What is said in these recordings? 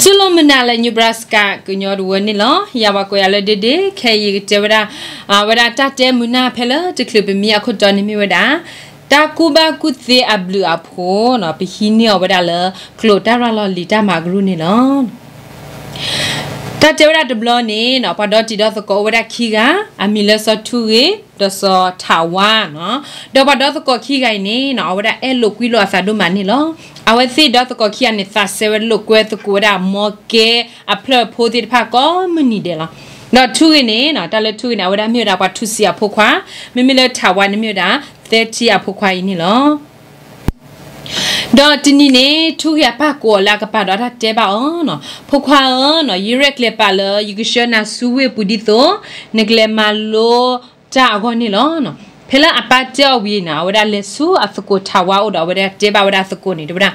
စူလိမနၤလၢ Nebraska ကညီတဝၢန့ၣ်လီၤ. ယၤပှၤကိးယၤလၢဒ့ဒ့, ခဲအံၤယကတဲဝဲဒၣ် ဝဲဒၣ်တၢ်တဲမုာ်နၢ်ဖဲလၢတချုးပမံအခိၣ်တီန့ၣ်မ့ၢ်ဝဲဒၣ် တၢ်ကူၣ်ဘၣ်ကူၣ်သ့အဘျုးအဖှိၣ်နီၤ, ပဟံးန့ၢ်အီၤဝဲဒၣ်လၢ ကျိာ်တၢ်ရၤလီၤလံာ်တၢ်မၤကရူၢ်န့ၣ်လီၤ. တၢ်တဲဝဲဒၣ်တဘျီန့ၣ်နီၤ, ပှၤဒီတံၤဒီသကိးအိၣ်ဝဲဒၣ်ခံဂၤ, အမံၤလၢစီၤထူဂ့ၤ ဒီးစီၤထးဝါနီၤ. ဒီးပှၤဒီသကိးခံဂၤအံၤန့ၣ်နီၤ, အဝဲဒၣ်အဲၣ်လိာ်ကွံလိာ်အသးဒိၣ်မးန့ၣ်လီၤ. အဝဲသ့ၣ်ဒီသကိးခံဂၤန့ၣ် သးစဲဝဲလိာ်ကွဲသကိးဝဲဒၣ် မီကဲအဖျၢၣ်ဖိသ့ၣ်တဖၣ်ကိးမုၢ်နံၤဒဲးလီၤ. ဒီးထူဂ့ၤန့ၣ်နီၤ, တၢ်လၢထူဂ့ၤန့ၣ် အဝဲဒၣ်မ့ၢ်ဝဲဒၣ်ပှၤထူစံးအဖိခွါ, မ့မ့ၢ်လၢထးဝါန့ၣ်မ့ၢ်ဝဲဒၣ် သဲထံအဖိခွါအံၤန့ၣ်လီၤ. ဒီးတနံၤန့ၣ် ထူဂ့ၤအပၢ်ကိးအီၤလၢအကပၤဒီးတၢ်တဲဘၣ်အီၤနီၤ, ဖိခွါဧၢနီၤ, ယရဲၣ်ကျဲၤပာ်လၢယကဆှၢနၤဆူဝ့ၢ်ပူၤဒ်သိး နကလဲၤမၤလိတၢ်အဂီၢ်န့ၣ်လီၤ. ဖဲလၢအပၢ်တဲအီၤဝံၤန့ၣ် အဝဲဒၣ်လဲၤဆူအသကိးထးဝါအိၣ်ဒီး အဝဲဒၣ်တဲဘၣ်ဝဲဒၣ်အသကိးန့ၣ် တဲဝဲဒၣ်,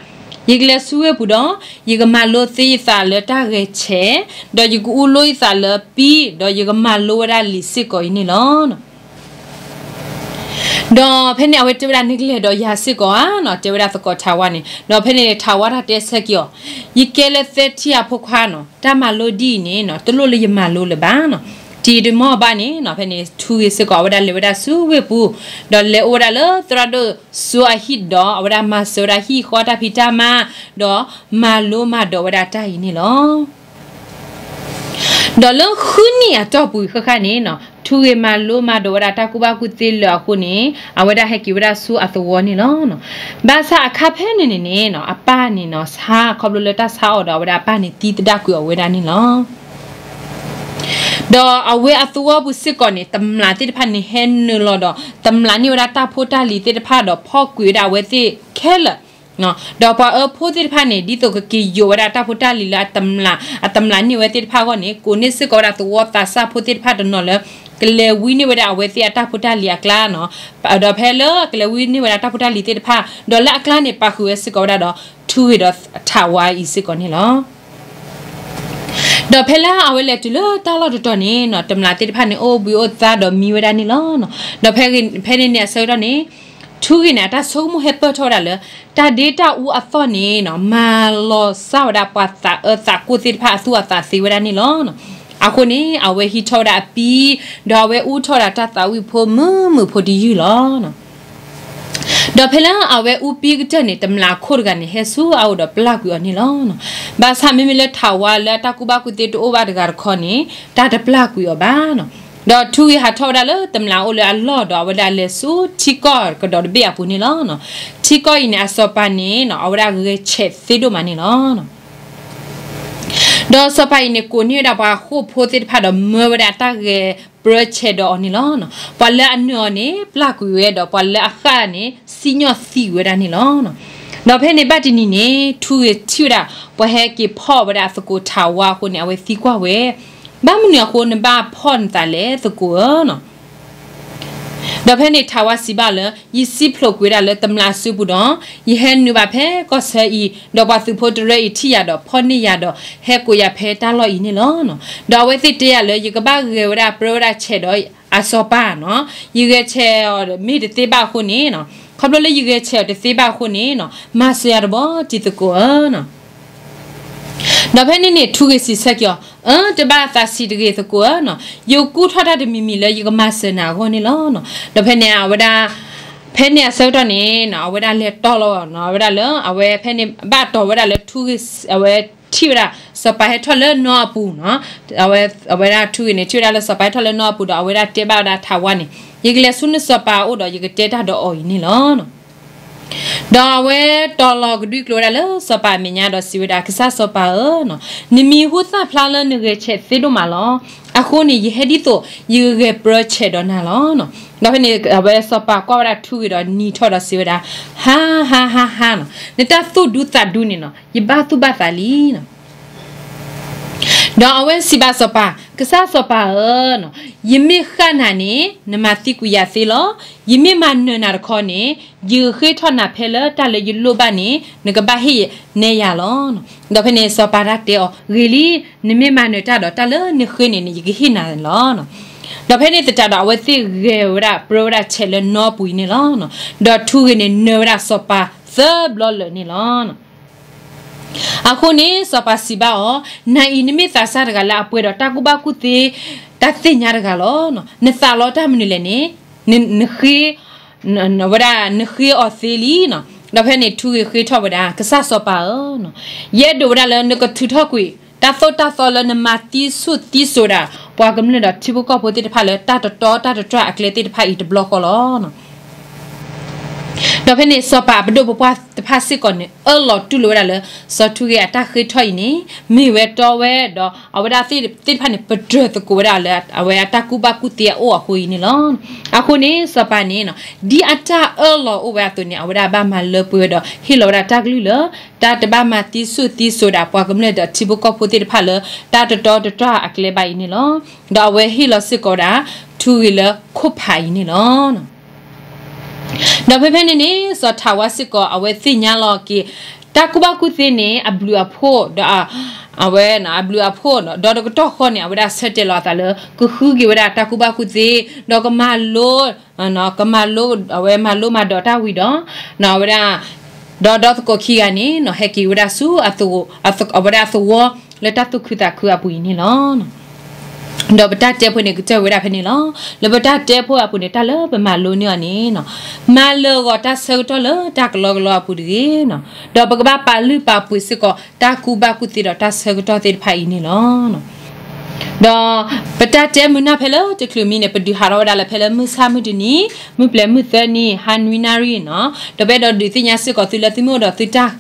ယကလဲၤဆူဝ့ၢ်ပူၤဒီး ယကမၤလိသ့ယသးလၢတၢ်ဂဲၤဆဲး, ဒီးယကအူလိယသးလၢပံ, ဒီးယကမၤလိဝဲဒၣ်လံာ်စ့ၢ်ကီးအံၤန့ၣ်လီၤ. ဒီးဖဲန့ၣ်အဝဲတဲဝဲဒၣ် နကလဲၤဒီးယၤစ့ၢ်ကီးဧါနီၤ, တဲဝဲဒၣ်သကိးထးဝါန့ၣ်. ဒီးဖဲန့ၣ်ထးဝါတၢ်တဲဆၢက့ၤအီၤ, ယကဲလၢသဲထံအဖိခွါနီၤ, တၢ်မၤလိဒ်အံၤန့ၣ်နီၤ, တလိၣ်လၢယမၤလိလၢၤဘၣ်နီၤ. တံၤတမီၢ်ဘၣ်န့ၣ်နီၤ, ဖဲန့ၣ်ထူဂ့ၤစ့ၢ်ကီး အဝဲဒၣ်လဲၤဝဲဒၣ်ဆူဝ့ၢ်ပူၤ, ဒီးလဲၤအိၣ်ဝဲဒၣ်လၢသရၣ်ဒိၣ်စိအဟံၣ်ဒီး အဝဲဒၣ်မၤစၢၤဝဲဒၣ်ဟံၣ်ဃီတၢ်ဖံးတၢ်မၤ, ဒီးမၤလိမၤဒိးဝဲဒၣ်တၢ်အံၤန့ၣ်လီၤ. ဒီးလၢဃုနံၣ်အတီၢ်ပူၤဃၣ်ဃၣ်န့ၣ်နီၤ, ထူဂ့ၤမၤလိမၤဒိးဝဲဒၣ်တၢ်ကူၣ်ဘၣ်ကူၣ်သ့လၢာ်အဃိန့ၣ်, အဝဲဒၣ်ဟဲက့ၤဝဲဒၣ်ဆူအသဝီန့ၣ်လီၤ. ဘၣ်ဆၣ်အခါဖဲန့ၣ်န့ၣ်န့ၣ်နီၤ, အပၢ်န့ၣ်နီၤ, ဆါခီဖျိလၢတၢ်ဆါအီၤဒီး အဝဲဒၣ်အပၢ်န့ၣ်သံသဒၣ်ကွံာ်အီၤဝဲဒၣ်န့ၣ်လီၤ. ဒီးအဝဲအသဝီပူၤစ့ၢ်ကီးန့ၣ် တမျာ်သ့ၣ်တဖၣ်န့ၣ်ဟဲနုာ်လီၤဒီး တမျာ်န့ၢ်ဝဲဒၣ်တၢ်ဖိတၢ်လံၤသ့ၣ်တဖၣ်ဒီးဖီၣ်ကွံာ်ဝဲဒၣ်အဝဲသ့ၣ်ခဲလၢာ် ဒီးပှၤအၢဖိသ့ၣ်တဖၣ်န့ၣ် ဒ်သိးကက့ၤယိးဝဲဒၣ်တၢ်ဖိတၢ်လံၤလၢအတမျာ်, အတမျာ်န့ၢ်ဝဲသ့ၣ်တဖၣ်အဂီၢ်န့ၣ်, ကိးန့ၢ်စ့ၢ်ကီးဝဲဒၣ်သဝီသးစၢ်ဖိသ့ၣ်တဖၣ်တနီၤလၢ ကလဲၤဝံန့ၢ်ဝဲဒၣ်အဝဲသ့ၣ်အတၢ်ဖိတၢ်လံၤအကျါနီၤ. ဒီးဖဲလၢကလဲၤဝံန့ၢ်ဝဲဒၣ်တၢ်ဖိတၢ်လံၤသ့ၣ်တဖၣ်, ဒီးလၢအကျါန့ၣ် ပာ်ဃုာ်ဝဲစ့ၢ်ကီးဝဲဒၣ်ဒီး ထူဂ့ၤဒီးထးဝါအံၤစ့ၢ်ကီးန့ၣ်လီၤ. ဒီးဖဲလၢအဝဲလဲၤတုၤလၢတၢ်လီၢ်တတီၤန့ၣ်နီၤ, တမျာ်သ့ၣ်တဖၣ်န့ၣ်အိၣ်ဘှံးအိၣ်သါဒီးမံဝဲဒၣ်န့ၣ်လီၤ. ဒီးဖဲန့ၣ်န့ၣ်အဆၢကတီၢ်န့ၣ်, ထူဂ့ၤန့ၣ် အတၢ်ဆိကမိၣ်ဟဲပၢၢ်ထီၣ်ဝဲဒၣ်လၢ တၢ်ဒ့တၢ်အူအသီၣ်န့ၣ်နီၤ, မၤလီၤစၢ်ဝဲဒၣ်ပှၤသးအၢသးကွီၢ်သ့ၣ်တဖၣ်အသူၣ်အသးသ့ဝဲဒၣ်န့ၣ်လီၤ. အဃိန့ၣ် အဝဲဟံးထီၣ်ဝဲဒၣ်အပံ, ဒီးအဝဲအူထီၣ်ဝဲဒၣ်တၢ်သးဝံၣ်ဖိမုာ်မုာ်ဖိတယုၢ်လီၤ. ဒီးဖဲလၢအဝဲအူပံကတၢၢ်န့ၣ်, တမျာ်အခိၣ်တဂၤန့ၣ် ဟဲဆူအအိၣ်ဒီးပျၢ်ကွံာ်အီၤန့ၣ်လီၤ. ဘၣ်ဆၣ်မ့မ့ၢ်လၢထးဝါလၢအတၢ်ကူၣ်ဘၣ်ကူၣ်သ့တအိၣ်ဘၣ်တဂၤတခီန့ၣ်, တၢ်တပျၢ်ကွံာ်အီၤဘၣ်. ဒီးထူဂ့ၤဟးထီၣ်ဝဲဒၣ်လၢတမျာ်အိၣ်လၢအလီၢ်ဒီး အဝဲဒၣ်လဲၤဆူထံကီၢ်ကဒီးတဘ့ၣ်အပူၤန့ၣ်လီၤ. ထံကီၢ်အံၤန့ၣ် အစီၤပၤန့ၣ်နီၤ, အဝဲဒၣ်ဂဲၤဆဲးသ့ဒိၣ်မးန့ၣ်လီၤ. ဒီးစီၤပၤအံၤန့ၣ် ကိးန့ၢ်ဝဲဒၣ်ပှၤဃိာ်ဖိသ့ၣ်တဖၣ်ဒီးမၢဝဲဒၣ်တၢ်ဂဲၤပြၢဆဲးဒီးအီၤန့ၣ်လီၤ. ပှၤလၢအနၢၤအီၤန့ၣ် ပျၢ်ကွံာ်ဝဲဒီး ပှၤလၢအဃၣ်န့ၣ် စံၣ်ညီၣ်သံဝဲဒၣ်န့ၣ်လီၤ. ဒီးဖဲန့ၣ်ဘၣ်တနံၤန့ၣ် ထူဂ့ၤထံၣ်ဝဲဒၣ် ပှၤဟဲက့ၤဖီၣ်ဝဲဒၣ်အသကိးထးဝါအဃိန့ၣ် အဝဲသံကွၢ်ဝဲ, ဘၣ်မနုၤအဃိနဘၣ်ဖီၣ်နသးလဲၣ် သကိးဧၢနီၤ. ဒီးဖဲန့ၣ်ထးဝါစံးဘၣ်လၢ ယစံးဖျိးကွံာ်ဝဲဒၣ်လၢတမျာ်စုပူၤဒီး ယဟဲနုာ်ဘၣ်ဖဲကီၢ်ဆၢအံၤ, ဒီးပှၤသုးဖိတရၢအံၤထံၣ်ယၤဒီး ဖီၣ်န့ၢ်ယၤဒီး ဟဲကိးယၤဖဲတၢ်လီၢ်အံၤန့ၣ်လီၤ. ဒီးအဝဲသ့ၣ်တဲယၤလၢ ယကဘၣ်ဂဲၤဝဲဒၣ်ပြၢဝဲဒၣ်ဆဲးဒီးအစီၤပၤနီၤ, ယဂဲၤဆဲးအီၤမ့ၢ်တသ့ဘၣ်အဃိန့ၣ်, ခီဖျိလၢယဂဲၤဆဲးအီၤတသ့ဘၣ်အဃိန့ၣ်, မၤစၢၤယၤတဘျီတံၤသကိးဧၢနီၤ. ဒီးဖဲန့ၣ်န့ၣ် ထူဂ့ၤစံးဆၢက့ၤအီၤ, အၢ တဘၣ်သးဆံးတဂ့ၤသကိးဧၢနီၤ, ယကူၣ်ထီၣ်တၢ်တမံၤမံၤလၢယကမၤစၢၤနၤအဂီၢ်န့ၣ်လီၤ. ဒီးဖဲန့ၣ်အဝဲဒၣ်, ဖဲန့ၣ်အဆၢကတီၢ်န့ၣ် အဝဲဒၣ်လဲၤတီလီၤဝဲဒၣ်လၢ အဝဲဖဲန့ၣ်ဘၣ်တီဝဲဒၣ်လၢထူဂ့ၤ, အဝဲထံၣ်ဝဲဒၣ် စီၤပၤဟဲထီၣ်လၢနီအပူၤနီၤ, အဝဲဒၣ်ထူဂ့ၤန့ၣ် ထံၣ်ဝဲဒၣ်လၢစီၤပၤဟဲထီၣ်လၢနီအပူၤဒီး အဝဲဒၣ်တဲဘၣ်ဝဲဒၣ်ထးဝါန့ၣ်, ယကလဲၤဆူနစီၤပၤအအိၣ်ဒီး ယကတဲတၢ်ဒီးအီၤအံၤန့ၣ်လီၤ. ဒီးအဝဲတီၤလီၤကဒွံကျိၤဝဲဒၣ်လၢစီၤပၤအမဲာ်ညါဒီးစံးဝဲဒၣ်, ကစၢ်စီၤပၤဧၢ, နမံၤဟူသၣ်ဖျါလၢနဂဲၤဆဲးသ့ဒိၣ်မးလီၤ. အဃိန့ၣ် ယဟဲဒ်သိး ယကဂဲၤပြၢဆဲးဒီးနၤလီၤ. ဒီးဖဲန့ၣ် အဝဲစီၤပၤကွၢ်ဝဲဒၣ်ထူဂ့ၤဒီးနံၤထီၣ်ဒီးစံးဝဲဒၣ်, ဟါဟါဟါဟါနီၤ, နတၢ်သူၣ်ဒူသးဒူန့ၣ်နီၤ, ယဘၣ်သူၣ်ဘၣ်သးလံနီၤ. ဒီးအဝဲစံးဘၣ်စီၤပၤ, ကစၢ်စီၤပၤဧၢ, ယမ့ၢ်ဃၣ်နၤန့ၣ် နမၤသံကွံာ်ယၤသ့လီၤ. ယမ့ၢ်မၤနၢၤနၤတခီန့ၣ် ယကဃ့ထီၣ်နၤဖဲလၢတၢ်လၢယလိၣ်ဘၣ်န့ၣ် နကဘၣ်ဟ့ၣ်နဲယၤလီၤ. ဒီးဖဲန့ၣ်စီၤပၤတၢ်တဲအီၤ, ဂ့ၤလံ, နမ့ၢ်မၤနၢၤတၢ်ဒီး တၢ်လၢနဃ့န့ၣ်န့ၣ် ယကဟ့ၣ်နၤလီၤ. ဒီးဖဲန့ၣ်သတးဒီး အဝဲသ့ၣ်ဂဲၤဝဲဒၣ်ပြၢဝဲဒၣ်ဆဲးလၢနီပူၤအံၤန့ၣ်လီၤ. ဒီးထူဂ့ၤန့ၣ်နၢၤဝဲဒၣ်စီၤပၤသၢဘျီလၢာ်န့ၣ်လီၤ. အဃိန့ၣ် စီၤပၤစံးဘၣ်အီၤ, နၤအံၤနမ့ၢ်သးစၢ်တဂၤလၢအပှဲၤဒီးတၢ်ကူၣ်ဘၣ်ကူၣ်သ့ တၢ်သ့ၣ်ညါတဂၤလီၤ. နသးလီတၢ်မနုၤလဲၣ်န့ၣ်, နဃ့ ဝဲဒၣ်နဃ့အီၤသ့လံနီၤ. ဒီးဖဲန့ၣ်ထူဂ့ၤဃ့ထီၣ်ဝဲဒၣ်, ကစၢ်စီၤပၤဧၢ, ယအဲၣ်ဒိးဝဲဒၣ်လၢနကထုးထီၣ်ကွံာ် တၢ်သိၣ်တၢ်သီလၢနမၤသံဆူၣ်သံစိၤဒၣ် ပှၤကမျၢၢ်ဒီးထံဖိကီၢ်ဖိသ့ၣ်တဖၣ်လၢတၢ်တတီတၢ်တတြၢ်အကျဲသ့ၣ်တဖၣ်အံၤတဘျီဃီလီၤ. ဒီးဖဲန့ၣ် စီၤပၤအပဒိၣ်ပပှၢ်တဖၣ်စ့ၢ်ကီးန့ၣ် အၢၣ်လီၤတူၢ်လိာ်ဝဲဒၣ်လၢ စီၤထူဂ့ၤအတၢ်ဃ့ထီၣ်အံၤန့ၣ် မ့ၢ်ဝဲတီဝဲဒီး အဝဲဒၣ်သ့ၣ်တဖၣ်န့ၣ် ပတြၢၤသကိးဝဲဒၣ်လၢ အဝဲအတၢ်ကူၣ်ဘၣ်ကူၣ်သ့အအိၣ်အဃိအံၤန့ၣ်လီၤ. အဃိန့ၣ် စီၤပၤန့ၣ် ဒ်အတၢ်အၢၣ်လီၤအိၣ်ဝဲအသိးန့ၣ် အဝဲဒၣ်ဘၣ်မၤလၢပှဲၤဝဲဒီး ဟ့ၣ်လီၤဝဲဒၣ်တၢ်ကလုၢ်လၢ တၢ်တဘၣ်မၤသံဆူၣ်သံစိၤဒၣ် ပှၤကမျၢၢ်ဒီးထံဖိကီၢ်ဖိသ့ၣ်တဖၣ်လၢ တၢ်တတီတတြၢ်အကျဲဘၣ်အံၤန့ၣ်လီၤ. ဒီးအဝဲဟ့ၣ်လီၤစ့ၢ်ကီးဝဲဒၣ် ထူဂ့ၤလၢခိၣ်ဖးအံၤန့ၣ်လီၤ. ဒီးဖဲဖဲန့ၣ်န့ၣ် စီၤထးဝါစ့ၢ်ကီး အဝဲသ့ၣ်ညါလီၤက့ၤ တၢ်ကူၣ်ဘၣ်ကူၣ်သ့န့ၣ် အဘျုးအဖှိၣ်ဒီး အဝဲအဘျုးအဖှိၣ် ဒီးတကတီၢ်ဃီန့ၣ် အဝဲဒၣ်ဆၢတဲာ်လီၤအသးလၢ ကဃုက့ၤဝဲဒၣ်တၢ်ကူၣ်ဘၣ်ကူၣ်သ့ ဒီးကမၤလိ ကမၤလိ အဝဲမၤလိမၤဒိးတၢ်ဝံၤဒီး အဝဲဒၣ် ဒီးဒီသကိးခံဂၤန့ၣ် ဟဲက့ၤဝဲဒၣ်ဆူ အဝဲဒၣ်အသဝီ လၢတၢ်သူၣ်ခုသးခုအပူၤအံၤန့ၣ်လီၤ. ဒီးပတၢ်တဲဖိန့ၣ် ကတၢၢ်ဝဲဒၣ်ဖဲန့ၣ်လီၤ. လၢပတၢ်တဲဖိအပူၤန့ၣ် တၢ်လၢပမၤလိန့ၢ်အီၤန့ၣ် မၤလၢာ်ဂီၤတၢ်ဆၢကတီၢ်လၢတၢ်ကလီကလီအပူၤတဂ့ၤ. ဒီးပကဘၣ်ပာ်လုၢ်ပာ်ပှ့ၤစ့ၢ်ကီး တၢ်ကူၣ်ဘၣ်ကူၣ်သ့ဒီးတၢ်ဆၢကတီၢ်သ့ၣ်တဖၣ်အံၤန့ၣ်လီၤ. ဒီးပတၢ်တဲမုာ်နၢ်ဖဲလၢတချုးမံန့ၣ် ပဒုးဟးထီၣ်ဝဲဒၣ်လၢဖဲလၢမုၢ်ဆၣ်မုၢ်တနံၤ မုၢ်ပျဲၤမုၢ်သၢနံၤ ဟါနွံနၣ်ရံၣ်နီၤ. ဒီးပအဲၣ်ဒိးဒုးသ့ၣ်ညါစ့ၢ်ကီးသုလၢသုမ့ၢ်အိၣ်ဒီးသုတၢ်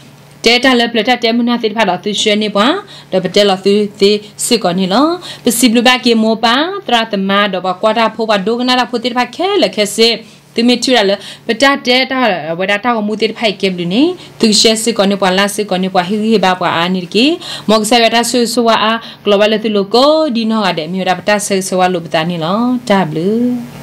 တဲတၢ်လၢပျၢၤတၢ်တဲမုာ်နၢ်သ့ၣ်တဖၣ်ဒီးသုဆှၢန့ၢ်ပှၤ ဒီးပတဲလီၤသုသ့စ့ၢ်ကီးန့ၣ်လီၤ. ပစံးဘျုးဘၣ်က့ၤမိၢ်ပၢ်သရၣ်သမါဒီးပှၤကွၢ်တၢ်ဖိပှၤဒိကနၣ်တၢ်ဖိသ့ၣ်တဖၣ်ခဲလၢာ်ခဲဆ့ သုမ့ၢ်ထံၣ်ဝဲဒၣ်လၢ ပတၢ်တဲတၢ်ဝဲဒၣ်တၢ်ဂီၤမူသ့ၣ်တဖၣ်အံၤကဲဘျုးန့ၣ် သုကshareစ့ၢ်ကီးန့ၢ်ပှၤ likeစ့ၢ်ကီးန့ၢ်ပှၤ ဟ့ၣ်ဂံၢ်ဟ့ၣ်ဘါပှၤအါန့ၣ်တက့ၢ်. မ်ကစၢ်ယွၤတၢ်ဆိၣ်ဂ့ၤဆိၣ်ဝါအါ ကလီၤဘၣ်လၢသုလိၤကိးဒ်နီၢ်ဂၤဒဲး မ့ၢ်ဝဲဒၣ်ပတၢ်ဆၢဂ့ၤဆၢဝါလိာ်ပသးန့ၣ်လီၤ. တၢ်ဘျုး